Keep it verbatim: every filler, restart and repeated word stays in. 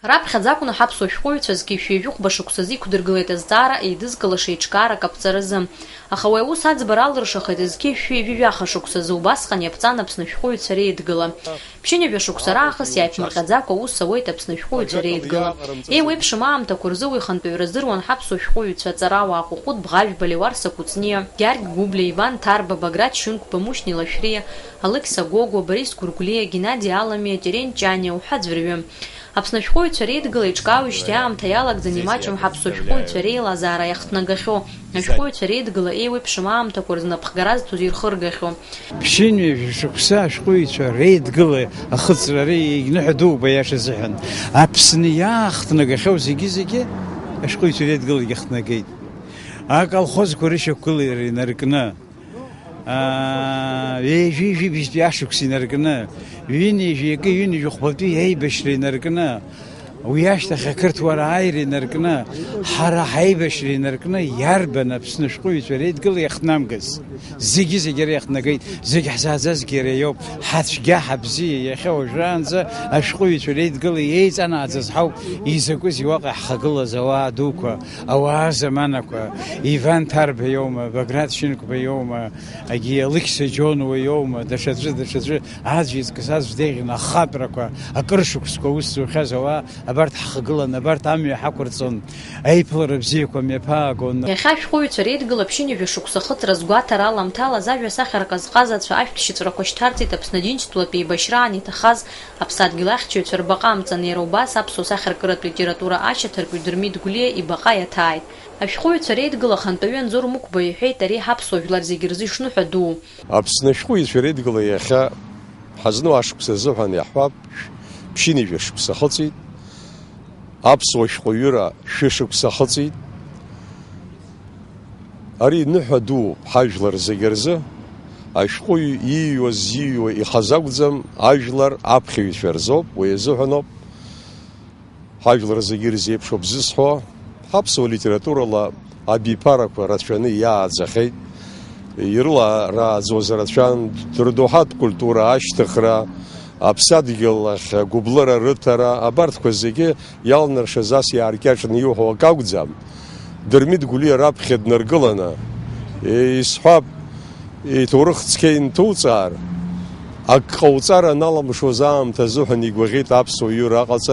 Раԥхьаӡа акәны ҳаԥсуа шәҟәыҩҩцәа зқьи жәшәи жәохәба шықәсазы иқәдыргылеит азҵаара еидызкылаша еиҿкаара акаԥҵаразы. Аха уи аус аӡбара алыршахеит зқьи жәшәи ҩажәи жәаха шықәсазы, убасҟан иаԥҵан Аԥсны ашәҟәыҩҩцәа реидгыла. Ԥшьынҩажәа шықәса раахыс иааиԥмырҟьаӡакәа аус ауеит Аԥсны ашәҟәыҩҩцәа реидгыла. Еиуеиԥшым аамҭақәа рзы уи хантәаҩра здыруан ҳаԥсуа шәҟәыҩҩцәа, аҵарауаа Хәыхәыт Бӷажәба, Леуарса Кәыҵниа, Гьаргь Гәыблиа, Иван Ҭарба, Баграт Шьынқәба, Мушьни Лашәриа, Алықьса Гогәа, Борис Гәыргәлиа, Геннади Аламиа, Терент Ҷаниа уҳәа аӡәырҩы. Аԥсны ашәҟәыҩҩцәа реидгыла еиҿкаауеижьҭеи аамҭа иалагӡан имаҷым ҳаԥсуа шәҟәыҩҩцәа реилазаара иахҭнагахьоу, ашәҟәыҩҩцәа реидгыла еиуеиԥшым аамҭақәа рзы напхгара зҭоз ирхыргахьоу. Ԥшьынҩажәа шықәса ашәҟәыҩҩцәа реидгыла ахыҵра ари егьныҳәа дууп, аиаша азыҳәан. Аԥсны иаахҭнагахьоу зегьы-зегьы ашәҟәыҩҩцәа реидгылагьы ахҭнагеит. Аколхозқәа рышьақәгылара инаркны, аа, ҩажәи жәибжьтәи ашықәс инаркны, ҩынҩажәи акы, ҩынҩажәи хәбатәи аибашьра инаркны, уи ашьҭахь ақырҭуа рааира инаркны, ҳара ҳаибашьра инаркны, иарбан Аԥсны ашәҟәыҩҩцәа реидгыла иахҭнамгаз? Зегьы-зегьы ара иахҭнагеит, зегь ҳзааӡазгьы иара иоуп. Ҳацәгьа ҳабзиа, иахьа уажәраанӡа ашәҟәыҩҩцәа реидгыла еиҵанааӡаз ҳауп. Изакәызеи уаҟа иаҳхагылаз ауаа дуқәа, ауаа заманақәа, Иван Ҭарба иоума, Баграт Шьынқәба иоума, егьи Алықьса Џьонуа иоума, даҽаӡәы, даҽаӡәы, аӡә иҵкыс аӡә деиӷьны ахатәрақәа, акыр шықәсқәа аус зухьаз ауаа, абарҭ ҳхагылан, абарҭ амҩа ҳақәырҵон, аиԥылара бзиақәа мҩаԥаагон. Иахьа ашәҟәыҩҩцәа реидгыла ԥшьынҩажәа шықәса ахыҵра азгәаҭара аламҭалаз ажәа сахьаркы азҟазацәа ашәҭшьыҵәрақәа шьҭарҵеит Аԥсны Аџьынџьтәылатә еибашьраан иҭахаз Аԥсадгьыл ахьчаҩцәа рбаҟа амҵан, иара убас аԥсуа сахьаркыратә литература ашьаҭаркҩы Дырмит Гәлиа ибаҟа иаҭааит. Ашәҟәыҩҩцәа реидгыла ахантәаҩы Анзор Мықәба иҳәеит, ари ҳаԥсуа жәлар зегьы рзы ишныҳәа дуу. Аԥсны ашәҟәыҩҩцәа реидгыла иахьа ҳазну ашықәс азыҳәан иаҳҳәап, ԥшьынҩажәа шықәса ахыҵит, аԥсуа шәҟәыҩыра шәышықәса ахыҵит. Ари ныҳәа дууп ҳажәлар зегьы рзы, ашәҟәыҩҩы ииҩуаз, зиҩуа ихаз акәӡам, ажәлар аԥхьаҩцәа рзоуп, уи азыҳәаноуп. Ҳажәлар зегьы ирзеиԥшуп зысҳәо, ҳаԥсуа литературала абиԥарақәа рацәаны иааӡахьеит, ирыларааӡоз рацәан, рдоуҳатә культура ашьҭыхра, аԥсадгьыл ахь агәыблыра рыҭара, абарҭқәа зегьы иалнаршаз ас иааркьаҿны иуҳәо акы акәӡам. Дырмит Гәлиа раԥхьа днаргыланы, исҳәап, иҭоурых цқьа инҭуҵаар, ак ҟауҵар аналамшоз аамҭа азыҳәан игәаӷьит аԥсуа ҩыра аҟаҵара.